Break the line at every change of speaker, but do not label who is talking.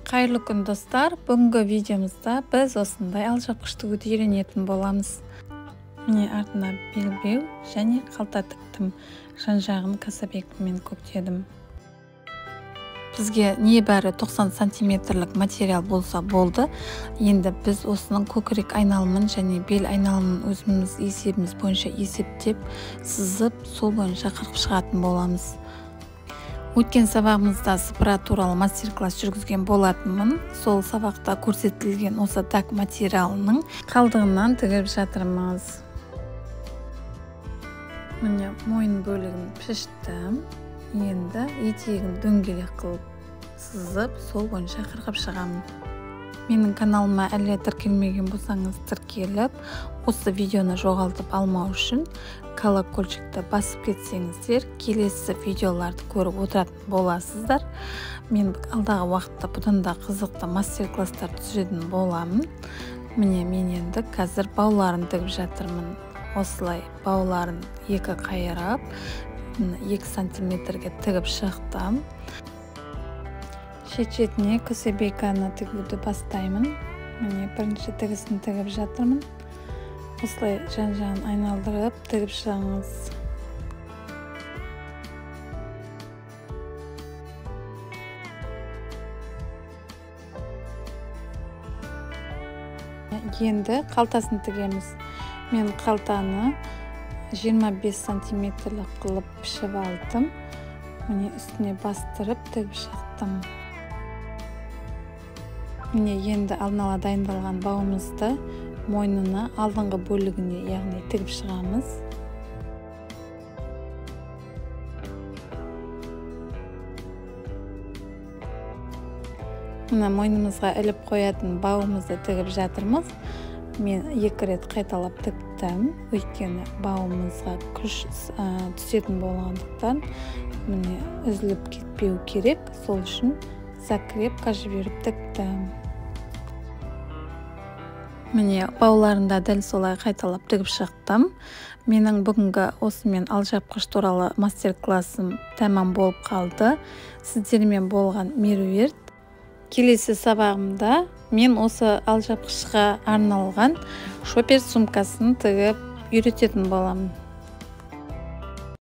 Қайырлы күн, достар! Бүгінгі видеомызда біз осындай алжапқыш тігуді үйренетін боламыз. Міне, артына белбеу және қалта тіктім. Жан-жағын кособекпен көктедім. Бізге небәрі 90 сантиметрлік материал болса болды. Енді біз осының көкірек айналымын және бел айналымын өзіміз есебіміз бойынша есептеп, сызып, сол бойынша қырқып шығатын боламыз. Өткен сабағымызда сыпыра туралы мастер-класс жүргізген болатынмын. Сол сабақта көрсетілген осы дак материалының қалдығынан тігіп жатырмыз. Міне, мойын бөлігін піштім. Енді етегін дөңгелек қылып сызып, сол бойынша қырқып шығамын. Менің каналыма әлі тіркелмеген болсаңыз, тіркеліп, осы видеоны жоғалтып алмау үшін колокольчикті басып кетсеңіздер, келесі видеоларды көріп отыратын боласыздар. Мен алдағы уақытта бұдан да қызықты мастер-класстар түсіретін боламын. Міне, мен енді қазір бауларын тігіп жатырмын. Осылай бауларын екі қайырып, 2 сантиметрге тігіп шықтым. Шет-шетіне кособеканы тігуді бастаймын. Міне, бірінші тігісін тігіп жатырмын. Осылай жан-жағын айналдырып тігіп шығыңыз. Енді қалтасын тігеміз. Мен қалтаны 25 сантиметрлік қылып пішіп алдым. Міне, үстіне бастырып тігіп шықтым. Міне, енді алдын ала дайындалған бауымызды мойнына алдыңғы бөлігіне, яғни тігіп шығамыз. Мына мойнымызға іліп қоятын бауымызды тігіп жатырмыз. Мен 2 рет қайталап тіктім, өйткені бауымызға күш түсетін болғандықтан, міне, үзіліп кетпеу керек, сол үшін закрепка жіберіп тіктім. Міне, бауларында дәл солай қайталап тігіп шықтым. Менің бүгінгі осымен алжапқыш туралы мастер-классым тәмам болып қалды. Сіздермен болған Меруерт. Келесі сабағымда мен осы алжапқышқа арналған шопер сумкасын тігіп үйрететін боламын.